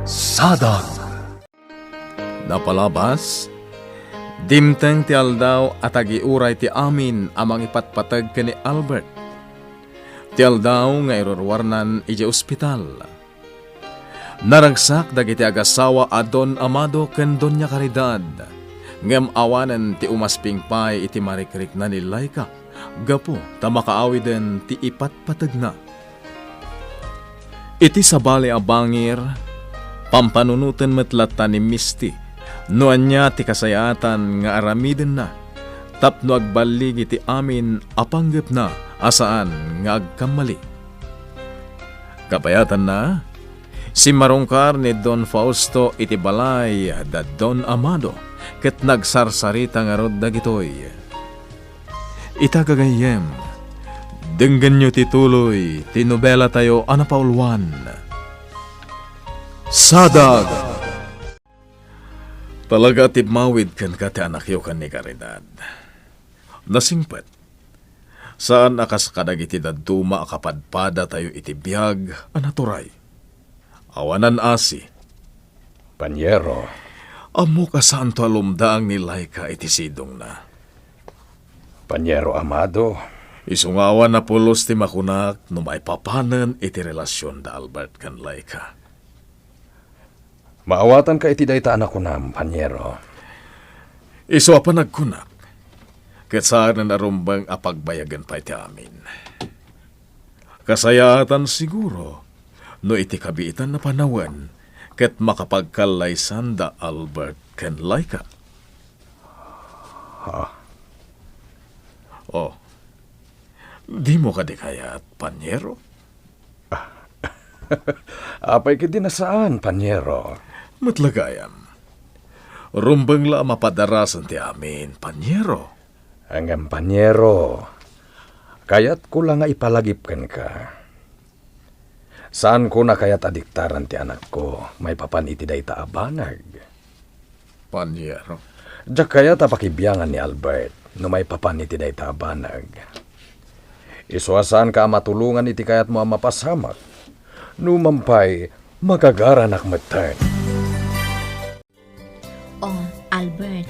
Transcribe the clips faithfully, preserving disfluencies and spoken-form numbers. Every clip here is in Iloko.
Sadag. Napalabas, dimteng ti aldaw a tagiuray ti amin a mangipatpateg ken ni Albert. Ti aldaw nga iruruarnan idiay ospital. Naragsak dagiti agasawa a Don Amado ken Doña Caridad, ngem awanen ti umasping pay iti marikrikna ni Laika gapu ta makaawiden ti ipatpategna. Iti sabali a bangir, pampanunoten met latta ni Misty no ania ti kasayaatan nga aramidenna tapno agballigi ti amin a panggepna a saan nga agkammali. Kabayatanna, simmarungkar ni Don Fausto iti balay da Don Amado ket nagsarsarita ngarud dagitoy. Ita gagayyem, denggenyo ti tuloy ti nobelatayo a napauluan, Sadag. Talaga a timmawid kenka ti anakyo ken ni Caridad. Nasingpet, saan a kas kadagiti dadduma a kapadpadatayo iti biag a naturay. Awanan asi. Panyero. Ammok a saanto a lumdaang ni Laika iti sidongna. Panyero Amado. Isu nga awan a pulos ti makunak no maipapanen iti relasion da Albert ken Laika. Maawatanka iti dayta a nakunam, Panyero. Isu a panagkunak, ket saanen a rumbeng a pagbayagen pay ti amin. Kasayaatan siguro no iti kabiitan a panawen ket makapagkallaysan da Albert ken Laika. Ha? Oh, dimo kadi kayat, Panyero? Apay ketdi a saan, Panyero? Met la gayam. Rumbeng la a mapadarasen ti amin, Panyero. Ngem, Panyero, kayatko la nga ipalagip kenka. Saanko a kayat a diktaran ti anakko maipapan iti dayta a banag. Panyero. Diak kayat a pakibiangan ni Albert no maipapan iti dayta a banag. Isu a saanka a matulongan iti kayatmo a mapasamak. Numan pay, magagaranak metten. Oh, Albert,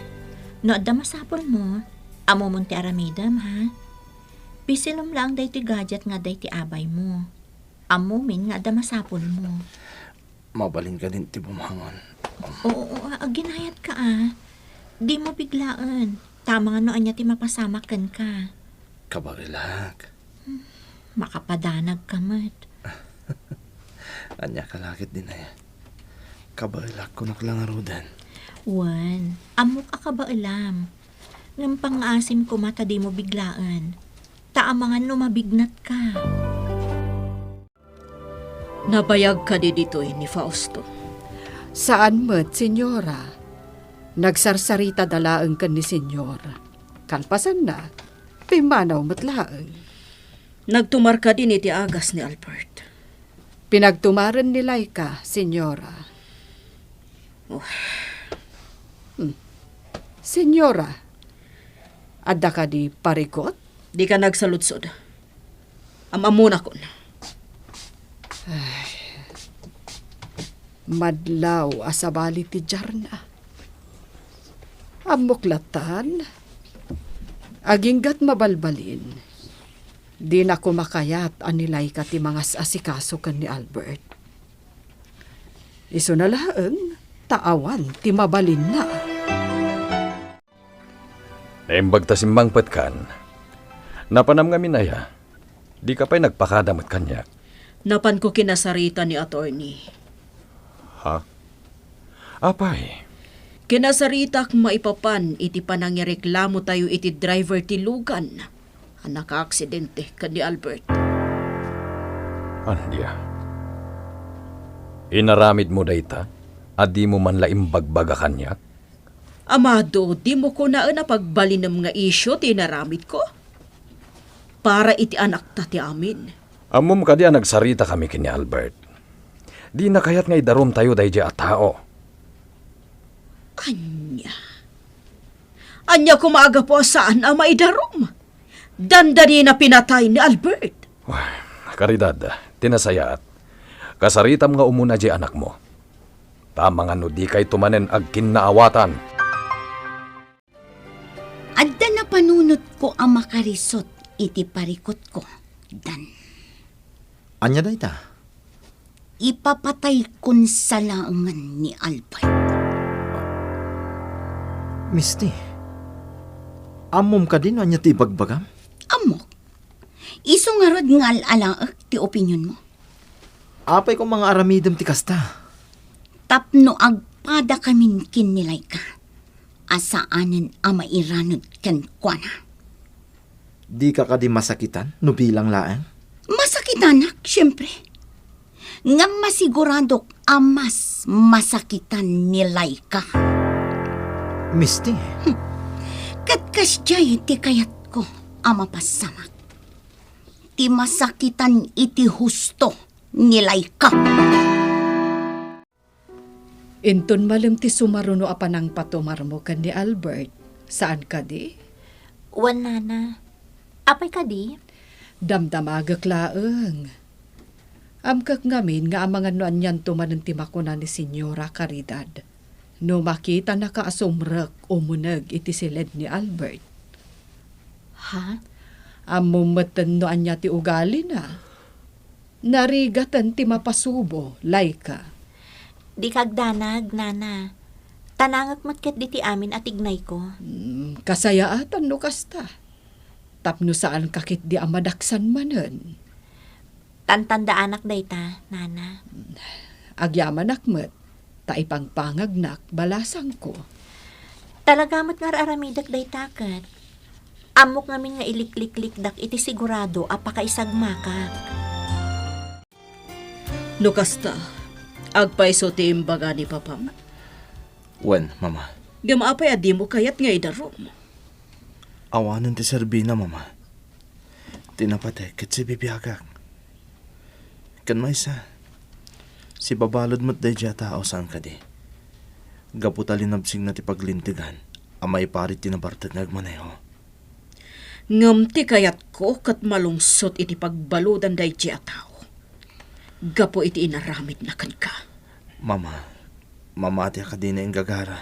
no adda masapulmo, ammom ti aramidem, ha? Pisilem laeng daytoy gadget nga adda iti abaymo. Ammomin nga adda masapulmo. Mabalin kadin ti bumangon? Oo, oo, a-, aginayatka, a. Dimo biglaen. Ta amangan no ania ti mapasamak kenka. Kabaelak. Hmm, makapadanagka met. Ania ka la ketdin aya? Kabaelak, kunak la ngaruden. Wen, ammok a kabaelam. Ngem pangngaasim koma ta dimo biglaen. Ta amangan no mabignatka. Nabayag kadi ditoy ni Fausto? Saan met, Señora. Nagsarsaritada laeng ken ni Señor. Kalpasanna, pimmanaw met laeng. Nagtumar kadi iti agas ni Albert? Pinagtumaren ni Laika, Señora. Oh. Hmm. Señora, adda kadi parikut? Dika nagsaludsod. Am-ammonakon. Ay, madlaw a sabali ti diarna. Ammok lattan, aginggat mabalbalin, dina koma kayat a ni Laika ti mangas-asikaso ken ni Albert. Isuna laeng ta awan ti mabalinna. Naimbag ta simmangpetkan. Napanam ngamin aya? Dika pay nagpakada met kaniak? Napanko kinasarita ni attorney. Ha? Apay? Kinasaritak maipapan iti panangireklamotayo iti driver ti Logan a nakaaksidente ken ni Albert. Andia? Inaramidmo dayta a dimo man la imbagbaga kaniak? Amado, dimo kunaen a pagbalinem nga isyu ti inaramidko? Para iti anakta ti amin. Ammom kadi a nagsaritakami ken ni Albert? Dina kayat nga idarumtayo daydiay a tao. Ania? Ania koma a gapu a saan a maidarum? Dandanina pinatay ni Albert. Wah, Caridad, ti nasayaat, kasaritam nga umuna diay anakmo. Amangan no dikayto manen agkinnaawatan. Adda napanunotko a makarisut iti parikutko, Dan. Ania dayta? Ipapataykon sa laengen ni Albert. Misti, ammom kadi no ania ti ibagbagam? Ammok. Isu ngarud nga al-alaek ti opinionmo. Apay koma nga aramidem ti kasta? Tapno agpadakamin ken ni Laika a saanen a mairanod kenkuana. Dika kadi masakitan no bilang laeng? Masakitanak, siempre. Ngem masiguradok a mas masakitan ni Laika. Misti. Hmm. Ket kasdiay ti kayatko a mapasamak. Ti masakitan iti husto ni Laika. Inton malem ti sumaruno a panangpatumarmo ken ni Albert, saan kadi? Wen, Nana. Apay kadi? Damdamagek laeng. Amkek ngamin nga amangan no anianto manen ti makuna ni Señora Caridad no makitanaka a sumrek umuneg iti siled ni Albert. Ha? Ammom metten no ania ti ugalina. Narigaten ti mapasubo, Laika. Dika agdanag, Nana. Tanangek met ketdi ti amin a tignayko. Hmm, kasayaatan no kasta. Tapno saanka ketdi a madaksan manen. Tantandaanak dayta, Nana. Agyamanak met, ta ipangpangagnak balasangko. Talaga met nga ar-aramidek dayta ket. Ammok ngamin nga ilikliklikdak iti sigurado a pakaisagmakak. No kasta, agpayso ti imbaga ni Papam? Wen, Mama. Ngem apay a dimo kayat nga idarum? Awanen ti serbina, Mama. Ti napateg ket sibibiagak. Ken maysa, sibabalud met daydiay a tao saan kadi. Gapu ta linabsingna ti paglintegan a maiparit ti nabartek nga agmaneho. Ngem ti kayatko ket malungsot iti pagbaludan daydiay a tao gapu iti inaramidna kenka. Mama, mamati a kadina inggagara.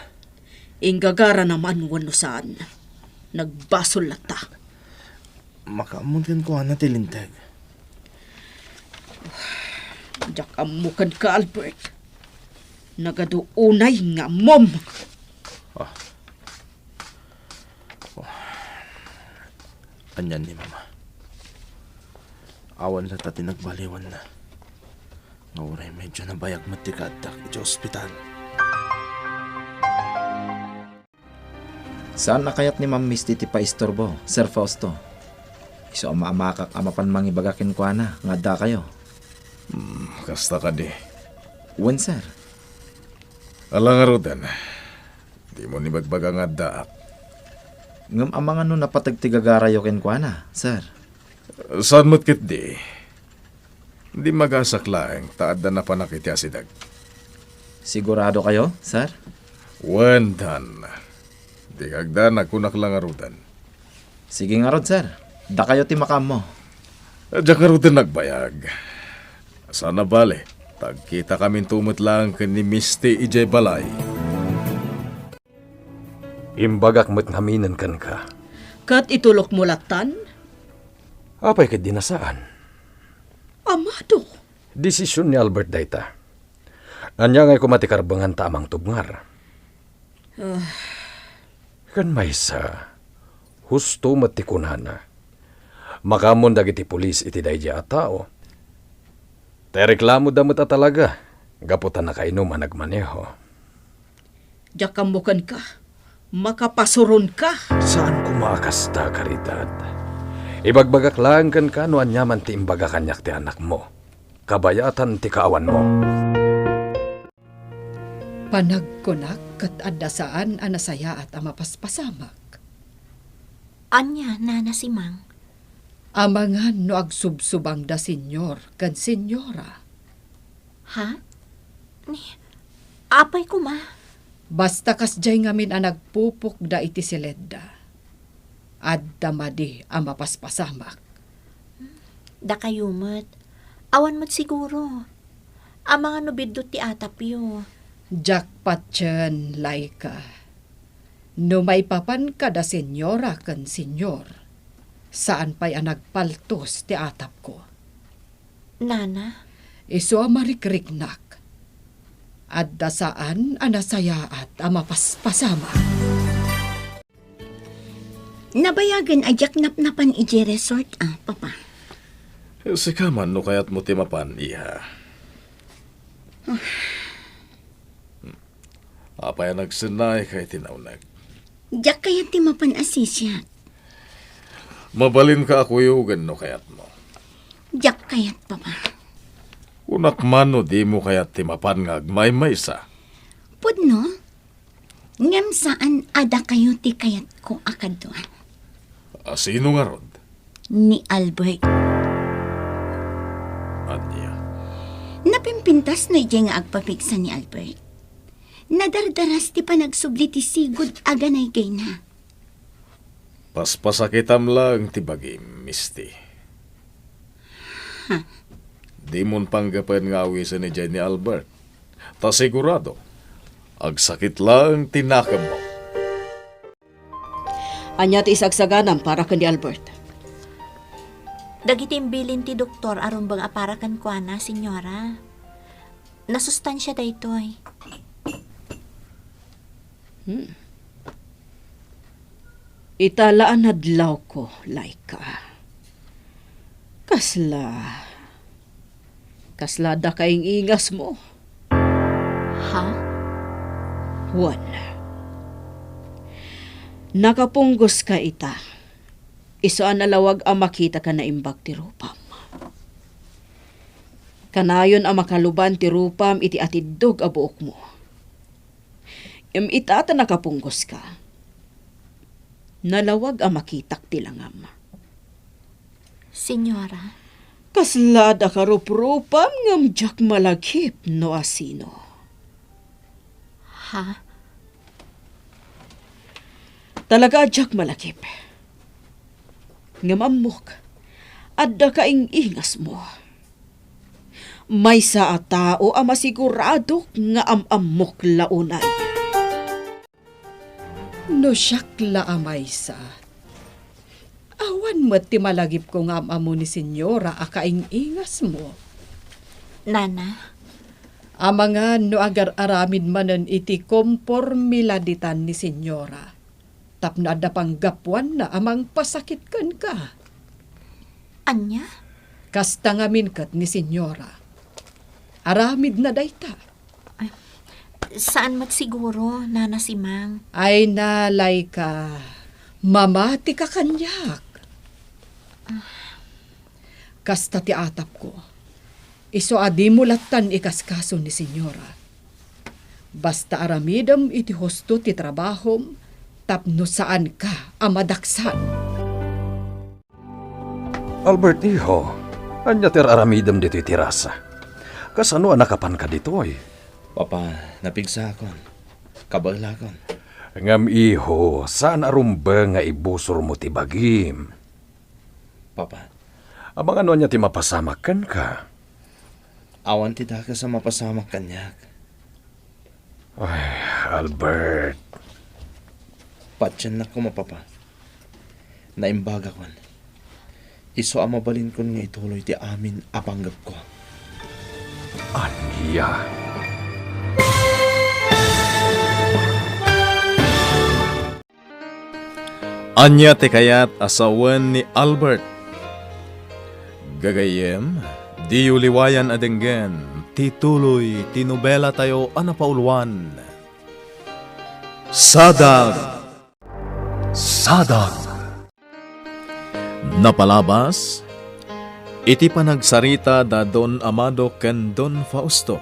Inggagarana man wenno saan, nagbasol latta. Makaammon kenkuana ti linteg. Diak ammo kenka, Albert. Nagadu unay nga ammom. Ah. Oh. Anian ni Mama? Awan latta ti nagbaliwanna. Nga uray medyo nabayag met ti kaaddak iti ospital. Saan a kayat ni Ma'am Misty ti paisturbo, Sir Fausto. Isu a maamakak a mapan mangibaga kenkuana nga addakayo. Hmm, kasta kadi. Wen, sir. Ala ngaruden, dimo ni magbaga nga addaak. Ngem amangan no napateg ti gagarayo kenkuana, sir? Saan met ketdi? Di magasak laeng ta adda napanak iti asideg. Sigurado kayo, sir? Wen, Dan. Di kagdan, agkunak la ngaruden. Sige ngarud, sir. Dakayo ti makaammo. Diak ngaruden nagbayag. Saan a bale, ta agkitakaminto met laeng ken ni Misty idiay balay. Imbagak met ngaminen kenka. Ket itulokmo lattan? Apay ketdi a saan? Amado. Desisyon ni Albert dayta. Ania ngay koma ti karbenganta a mangtubngar? Ah. Ken maysa, husto met ti kunana. Makaammon dagiti pulis iti daydiay a tao. Ta ireklamoda met a talaga, gapu ta nakainum a nagmaneho. Diak ammo kenka. Makapasuronka. Saan koma a kasta, Caridad. Ibagbagak laeng kenka no aniaman ti imbaga kaniak ti anakmo. Kabayatan ti kaawanmo. Panagkunak ket adda saan a nasayaat a mapaspasamak. Ania, Nana Simang? Amangan no agsubsubangda, Señor ken Señora. Ha? Ni, apay koma? Basta kasdiay ngamin a nagpupokda iti siledda. Adda madi a mapaspasamak. Dakayo met. Awan met siguro. Amangan no biddut ti atapyo. Diak patien, Laika. No maipapan kada senyora ken senyor, saan pay a nagpaltos ti atapko. Nana? Isu a marikriknak. Adda saan a nasayaat a mapaspasamak. Nabayagen a diak napnapan idiay resort, a, Papa. Sika man no kayatmo ti mapan, iha. Apay a nagsennaayka iti nauneg? Diak kayat ti mapan a sisiak. Mabalinka a kuyogen no kayatmo. Diak kayat, Papa. Kunak man no dimo kayat ti mapan nga agmaymaysa. Pudno? Ngem saan a dakayo ti kayatko a kadua. A sino ngarud? Ni Albert. Ania? Napimpintas no idiay nga agpapigsa ni Albert. Nadardaras ti panagsubli ti sigud a ganaygayna. Paspasakitam laeng ti bagim, Misty. Ha? Dimon panggapen nga awisen idiay ni Albert. Ta sigurado, agsakit laeng ti nakemmo. Ania ti isagsaganam para ken ni Albert? Dagiti imbilin ti doktor a rumbeng a para kenkuana, Senyora. Nasustansia daytoy. Hmm. Ita la a nadlawko, Laika. Kasla, kasla adda kaing-ingasmo. Ha? Wen. Nakapunggoska ita. Isu a nalawag a makitaka naimbag ti rupam. Kanayon a makaluban ti rupam iti atiddog a buokmo. Ngem ita ta nakapunggoska, nalawag a makitak ti langam. Senyora? Kasla adda karuprupam ngem diak malagip no asino. Ha? Talaga a diak malagip. Ngem ammok, adda kaing-ingasmo. Maysa a tao a masiguradok nga am-ammok la unay. No siak la a maysa, awan met ti malagipko nga am-ammo ni Senyora a kaing-ingasmo. Nana? Amangan no agar-aramid manen iti kompormiladitan ni Senyora. Tapno adda panggapuanna a mangpasakit kenka. Ania? Kasta ngamin ket ni Senyora. Aramidna dayta. Ay, saan met siguro, Nana Simang. Ay, nalay ka. Mamati ka kaniak. Kasta ti atapko. Isu a dimo lattan ikaskaso ni Senyora. Basta aramidem iti husto ti trabahom tapno saanka a madaksan. Albert, iho, ania ti ar-aramidem ditoy terasa? Kasano a nakapanka ditoy? Papa, napigsakon. Kabaelakon. Ngem, iho, saan a rumbeng nga ibusormo ti bagim. Papa. Amangan no ania ti mapasamak kenka. Awan ti dakes a mapasamak kaniak. Ay, Albert. Patiennak koma, Papa. Naimbagakon. Isu a mabalinkon nga ituloy ti amin a panggepko. Ania? Ania ti kayat a sawen ni Albert? Gagayyem, diyo liwayan a denggen ti tuloy ti nobelatayo a napauluan, Sadag! Sadag! Napalabas iti panagsarita da Don Amado ken Don Fausto.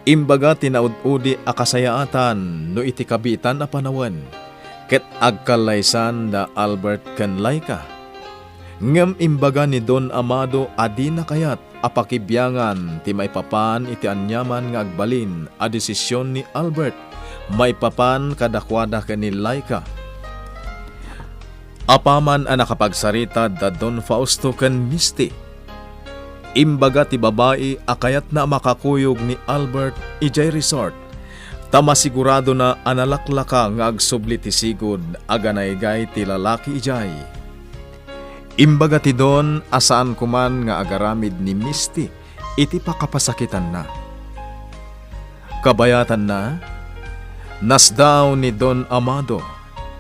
Imbaga ti naud-udi a kasayaatan no iti kabiitan a panawen, ket agkallaysan da Albert ken Laika. Ngem imbaga ni Don Amado a dina kayat a pakibiangan ti maipapan iti aniaman nga agbalin a desisyon ni Albert maipapan kadakuada ken ni Laika. Apaman a nakapagsarita da Don Fausto ken Misty, Imbaga ti babai a kayatna a makakuyog ni Albert idiay resort, ta masiguradona a nalaklaka nga agsubli ti sigud a ganaygay ti lalaki idiay. Imbaga ti Don a saan koman nga agaramid ni Misty iti pakapasakitanna. Kabayatanna, nasdaaw ni Don Amado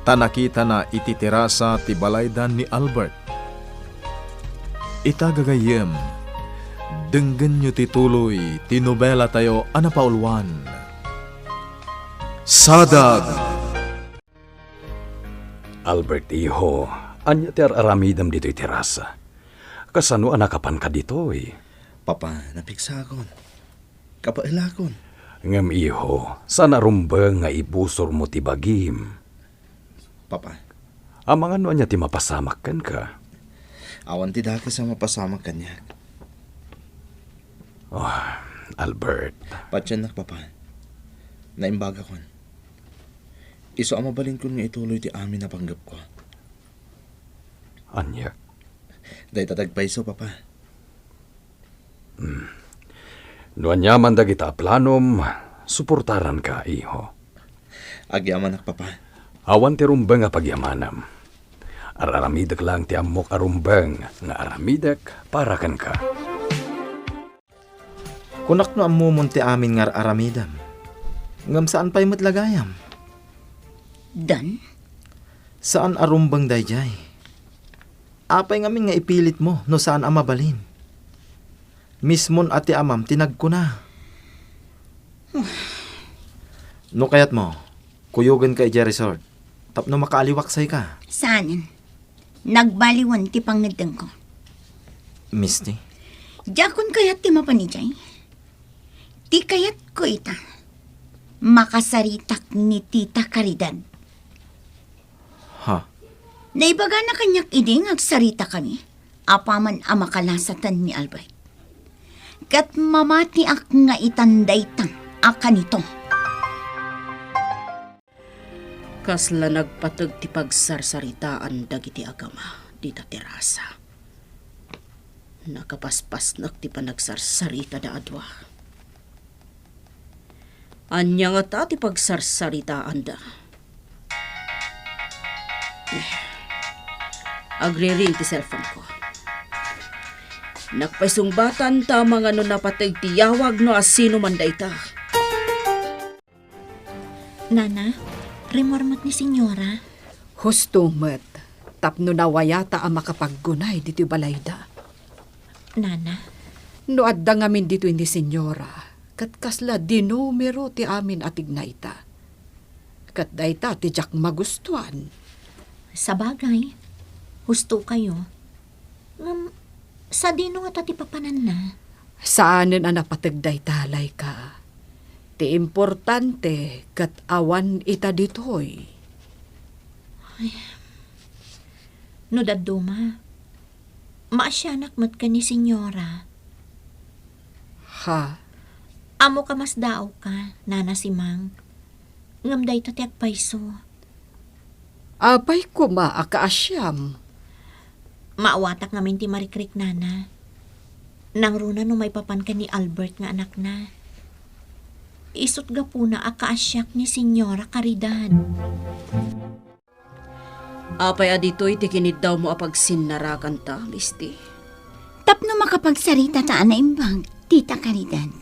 ta nakitana iti terasa ti balaydan ni Albert. Ita gagayyem, denggenyo ti tuloy ti nobelatayo a napauluan, Sadag! Albert, iho, ania ti ar-aramidem ditoy terasa? Kasano a nakapanka ditoy? Papa, napigsakon. Kabaelakon. Ngem, iho, saan a rumbeng nga ibusormo ti bagim. Papa. Amangan no ania ti mapasamak kenka? Awan ti dakes a mapasamak kaniak. Oh, Albert. Patiennak, Papa. Naimbagakon. Isu a mabalinkon nga ituloy ti amin a panggepko. Ania? Dayta ti agpayso, Papa. Hmm. No aniaman dagita a planom, suportaranka, iho. Agyamanak, Papa. Awan ti rumbeng a pagyamanam. Ar-aramidek laeng ti ammok a rumbeng nga aramidek para kenka. Kunak no ammomon ti amin nga ar-aramidem. Ngem saan pay met la gayam. Dan? Saan a rumbeng daydiay. Apay ngamin nga ipilitmo no saan a mabalin? Mismon a ti amam ti nagkuna. No kayatmo, kuyogenka idiay resort tapno makaaliwaksayka. Saanen. Nagbaliwen ti pangngeddengko. Misty? Diakon kayat ti mapan idiay. Ti kayatko ita, makasaritak ni Tita Caridad. Ha? Naibagana kaniak idi nga agsaritakami apaman a makalasatan ni Albert. Ket mamatiak nga itan dayta a kanito. Kasla nagpateg ti pagsarsaritaan dagiti agama dita terasa. Nakapaspasnek ti panagsarsaritada a dua. Ania ngata ti pagsarsaritaanda? Eh, agriring ti cellphone-ko. Nakpaisungbatan ta amangan no napateg ti yawag no asino man dayta. Nana, rimmuar met ni Senyora. Husto met, tapno nawayata a makapaggunay ditoy balayda. Nana? No adda ngamin ditoy ni Senyora, ket kasla dinumero ti amin a tignayta. Ket dayta ti diak magustuan. Sabagay, husto kayo. Ngem, sadino ngata ti papananna? Saanen a napateg dayta, Laika. Ti importante ket awan ita ditoy. Ay. No dadduma, maasianak met ken ni Senyora. Ha? Ammok a masdaawka, Nana Simang. Ngem dayta ti agpayso. Apay koma a kaasiam? Maawatak ngamin ti marikrik, Nana. Nangruna no maipapan ken ni Albert nga anakna. Isut' gapuna a kaasiak ni Senyora Caridad. Apay a ditoy ti kiniddawmo a pagsinnarakanta, Misty? Tapno makapagsarita ta a naimbag, Tita Caridad.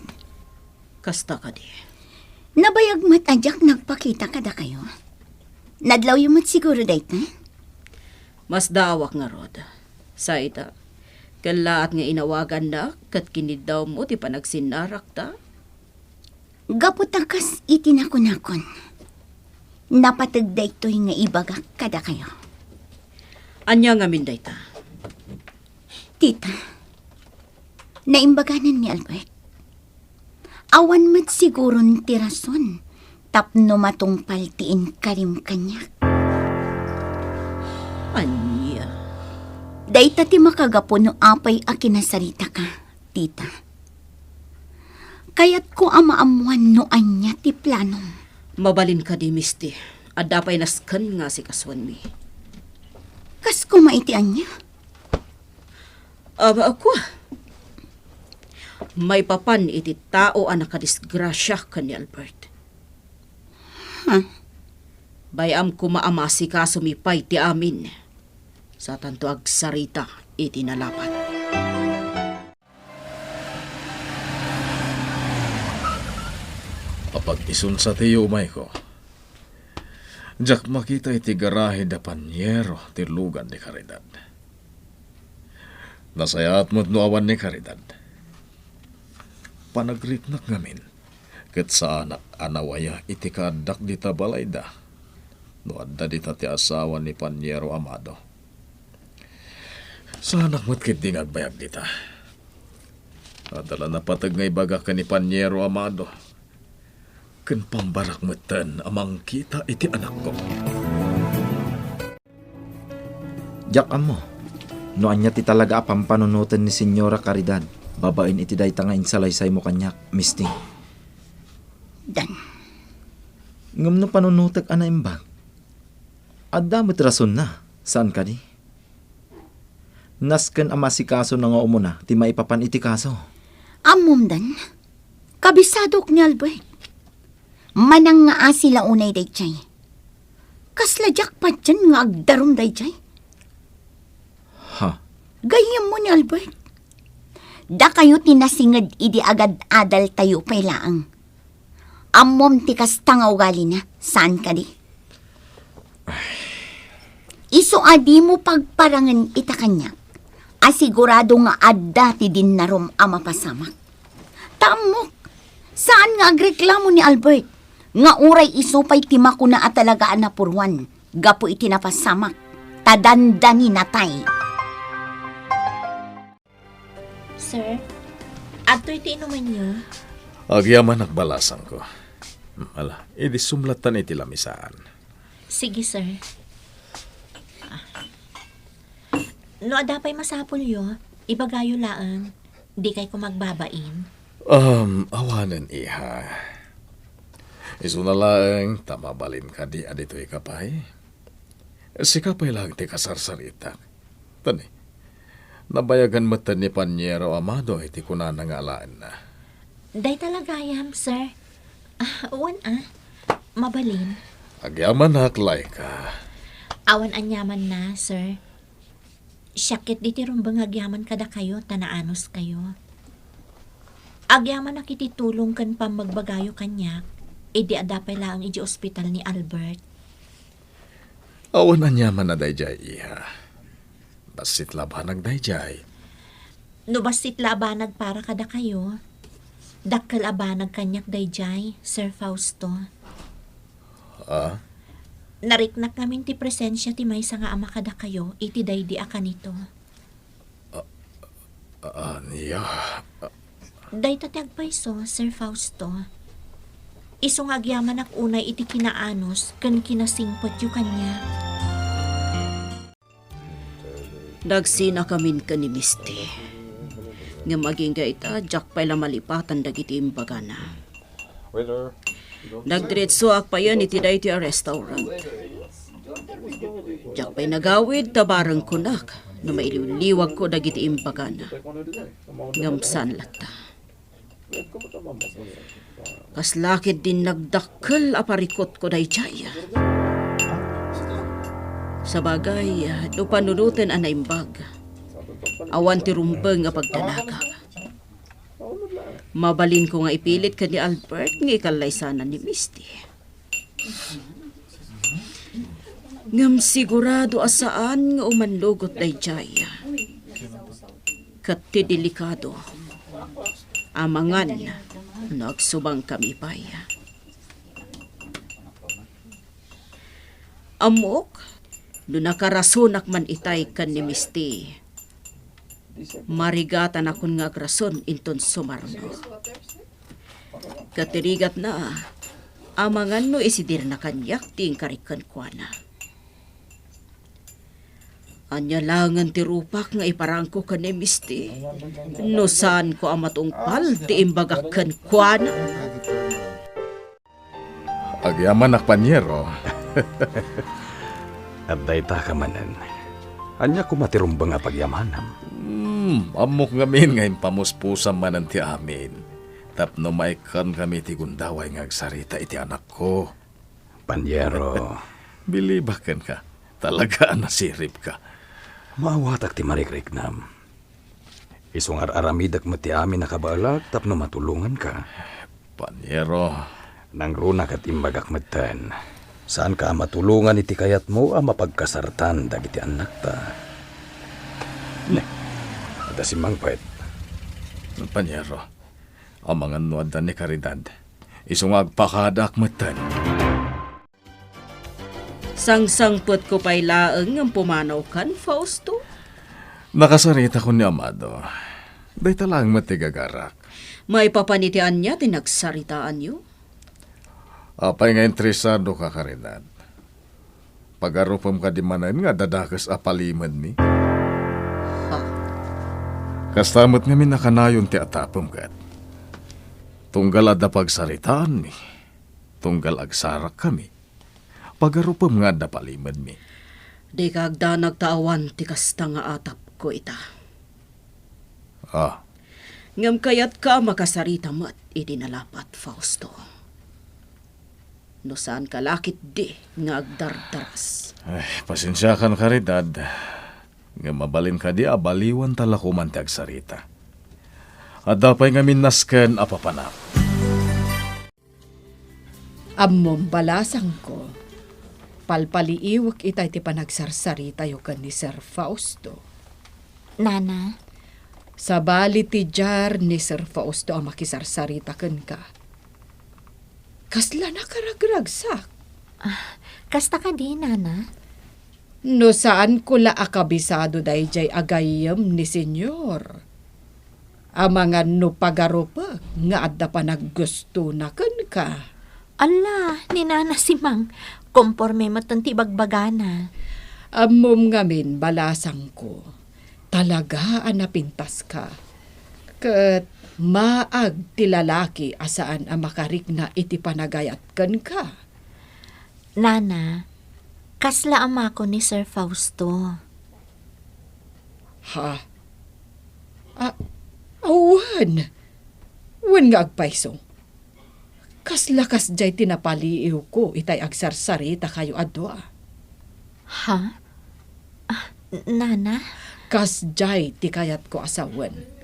Kasta kadi? Nabayag met a diak nagpakita kadakayo. Nadlawyo met siguro dayta? Masdaawak ngarud. Sa ita, kellaat nga inawagannak ket kiniddawmo ti panagsinnarakta? Gapu ta kas iti nakunakon, napateg daytoy nga ibagak kadakayo. Ania ngamin dayta? Tita, naimbaganan ni Albert. Awan met siguron ti rason tapno matungpal ti inkarim kaniak. Ania? Dayta ti makagapu no apay a kinasaritaka, Tita. Kayatko a maammuan no ania ti planom. Mabalin kadi, Misty. Adda pay nasken nga asikasuenmi. Kas koma iti ania? Ama, ako. Maipapan iti tao a nakadisgrasia ken ni Albert. Huh? Bay-am koma a maasikasomi pay ti amin. Satanto agsarita iti nalapat. Apag-isun sa ti yumayko. Diak makita iti garahe da Paniero ti lugan ni Caridad. Nasayaat met no awan ni Caridad. Panagriknak ngamin, ket saanak a nawaya iti kaaddak dita balayda no adda dita ti asawa ni Paniero Amado. Saanak met ketdi nga agbayag dita. Adda la napateg nga ibaga ken ni Paniero Amado. Ken pambarak metten a mangkita iti anakko. Diak ammo no ania ti talaga a pampanunoten ni Señora Caridad babaen iti dayta nga insalaysaymo kaniak, Misty. Dan. Ngem no panunotek a naimbag, adda met rasonna, saan kadi? Nasken a masikasona nga umuna ti maipapan iti kaso. Ammom, Dan, kabisadok ni Albert. Manangngaasi la unay daydiay. Kasla diak patien nga agdarum daydiay. Ha? Gayyemmo ni Albert. Dakayo ti nasinged idi agad-adaltayo pay laeng. Ammom ti kasta nga ugalina, saan kadi? Isu a dimo pagparangen ita kaniak, a sigurado nga adda ti dinnarom a mapasamak. Ta ammok, saan nga agreklamo ni Albert nga uray isu pay ti makuna a talaga a napuruan gapu iti napasamak, ta dandaninatay. Sir, adtoy ti inumanyo? Agyamanak, balasangko. Ala, idi sumlattan iti lamisaan. Sige, sir. Ah. No adda pay masapulyo, ibagayo laeng. Dikay koma agbabain. Um, awanen, iha. Isuna laeng ta mabalin kadi a ditoy ka pay? Sika pay laeng ti kasarsaritak. Tani, nabayagan metten ni Paniero Amado iti kunana nga alaenna. Dayta la gayam, sir. Ah, wen a. Mabalin. Agyamanak, Laika. Awan aniamanna, sir. Siak ketdi ti rumbeng nga agyaman kadakayo ta naanuskayo. Agyamanak iti tulong ken pammagbagayo kaniak, idi adda pay laeng idiay ospital ni Albert. Awan aniamanna daydiay, iha. Bassit la a banag daydiay. No bassit la a banag para kadakayo, dakkel a banag kaniak daydiay, Sir Fausto. Ah? Nariknak ngamin ti presensia ti maysa nga ama kadakayo iti daydi a kanito. Ah, ania? Dayta ti agpayso, Sir Fausto. Isu nga agyamanak unay iti kinaanus ken kinasingpetyo kaniak. Nagsinakamin ken ni Misty. Ngem agingga ita, diak pay la malipatan dagiti imbagana. Nagdiretsoak payen iti daytoy a restaurant. Diak pay nagawid ta bareng kunak no mailiwliwagko dagiti imbagana. Ngem saan latta. Kasla ketdin nagdakkel a parikutko daydiay. Sabagay, no panunoten a naimbag, awan ti rumbeng a pagdanagak. Mabalinko nga ipilit ken ni Albert nga ikallaysana ni Misty. Ngem sigurado a saan nga umannugot daydiay. Ket ti delikado, amangan no agsubangkami pay. Ammok, no nakarasonak man itay ken ni Misty, marigatanakon nga agrason inton sumarno. Ket ti rigatna, amangan no isidirna kaniak ti inkarik kenkuana. Ania laengen ti rupak nga iparangko ken ni Misty no saanko a matungpal ti imbagak kenkuana? Agyamanak, Paniero. At dayta ka manen. Ania koma ti rumbeng a pagyamanam? Hmm, ammok ngamin nga impamuspusam manen ti amin tapno maikkankami ti gundaway nga agsarita iti anakko. Paniero. Bilibak kenka. Talaga a nasiribka. Maawatak ti marikriknam. Isu nga ar-aramidek met ti amin a kabaelak tapno matulonganka. Paniero. Nangruna ket imbagak metten, saanka a matulongan iti kayatmo a mapagkasartan dagiti annakta. Ne, adda simmangpet. Paniero, amangan no adda ni Caridad. Isu nga agpakadaak metten. Sangsangpetko pay laeng ngem pumanawkan, Fausto. Nakasaritakon ni Amado. Dayta laeng met ti gagarak. Maipapan iti ania ti nagsaritaanyo? Apay nga interesadoka, Caridad? Pagarupem kadi manen nga adda dakes a palimedmi? Ha? Kasta met ngamin a kanayon ti atapem ket. Tunggal adda pagsaritaanmi, tunggal agsarakkami, pagarupem nga adda palimedmi. Dika agdanag ta awan ti kasta nga atapko ita. Ah. Ngem kayatka a makasarita met iti nalapat, Fausto. No saanka la ketdi nga agdardaras. Ay, pasensiakan, Caridad. Ngem mabalin kadi a baliwan ta la koman ti agsarita. Adda pay ngamin nasken a papanak. Ammom, balasangko, palpaliiwek itay ti panagsarsaritayo ken ni Sir Fausto. Nana? Sabali ti diar ni Sir Fausto a makisarsarita kenka. Kasla nakaragragsak. Ah, kasta kadi, Nana? No saanko la a kabisado daydiay a gayyem ni Señor. Amangan no pagarupek nga adda panaggustona kenka. Ala, ni Nana Simang, komporme metten ti bagbagana. Ammom ngamin, balasangko, talaga a napintaska. Ket maag ti lalaki a saan a makarikna iti panagayat kenka. Nana, kasla amako ni Sir Fausto. Ha? A-, awan. Wen nga agpayso. Kasla kasdiay ti napaliiwko itay agsarsarita kayo a dua. Ha? Ah, Nana? Kasdiay ti kayatko a sawen.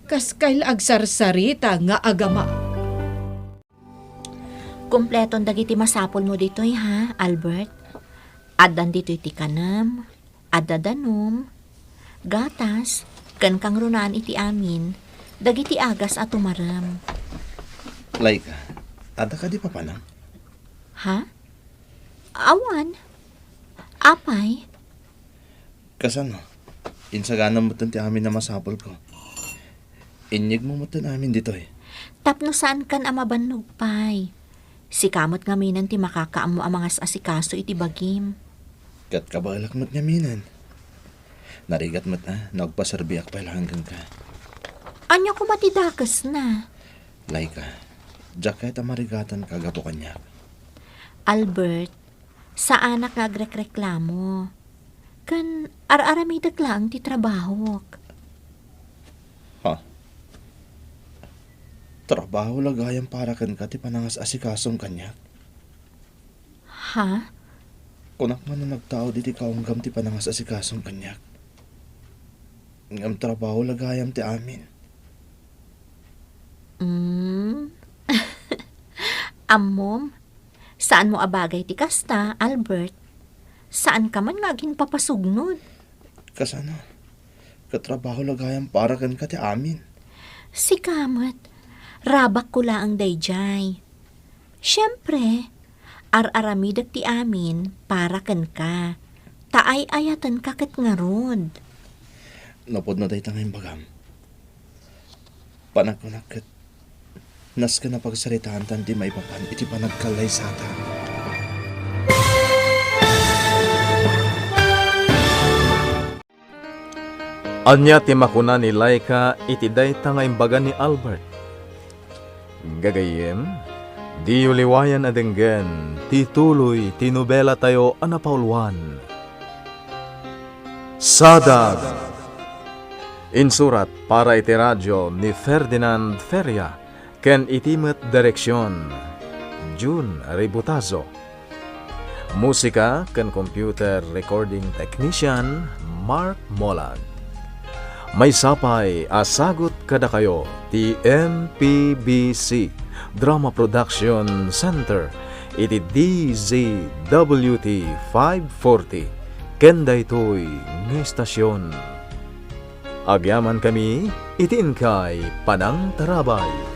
Kaskay la agsarsarita nga agama. Kompleton dagiti masapulmo ditoy, ha, Albert? Addan ditoy ti kanem, adda danum, gatas, ken kangrunaan iti amin dagiti agas a tumarem. Laika, adda kadi papanam? Ha? Awan. Apay? Kasano? Insaganam metten ti amin a masapulko. Inyegmo metten amin ditoy. Tapno saankan a mabannog pay. Sika met ngaminen ti makakaammo a mangas-asikaso iti bagim. Ket kabaelak met ngaminen. Narigat met a no agpaserbiak pay laeng kenka. Ania koma ti dakesna? Laika, diak ket a marigatanka gapu kaniak. Albert, saanak nga agrekreklamo. Ken ar-aramidek laeng ti trabahok. Ha? Trabaho la gayam para kenka ti panangas-asikasom kaniak? Ha? Kunak man a nagtaud iti kaunggam ti panangas-asikasom kaniak. Ngem trabaho la gayam ti amin. Mm. Ammom, saanmo a bagay ti kasta, Albert. Saanka man nga aginpapasugnod. Kasano? Katrabaho la gayam para kenka ti amin. Sika met, rabakko laeng daydiay. Siempre, ar-aramidek ti amin para kenka, ta ay-ayatenka ket ngarud. Napudno dayta nga imbagam. Panagkunak ket nasken a pagsaritaantan ti maipapan iti panagkallaysatan. Ania ti makuna ni Laika iti dayta nga imbaga ni Albert? Gagayyem, diyo liwayan a denggen ti tuloy ti nobelatayo a napauluan, Sadag. Insurat para iti radio ni Ferdinand Feria ken iti met direksion, Jun Ributazo. Musika ken computer recording technician, Mark Molag. Maysa pay a sagut kadakayo ti M P B C Drama Production Center iti D Z W T five forty ken daytoy nga estasion. Agyamankami iti inkay panangtarabay.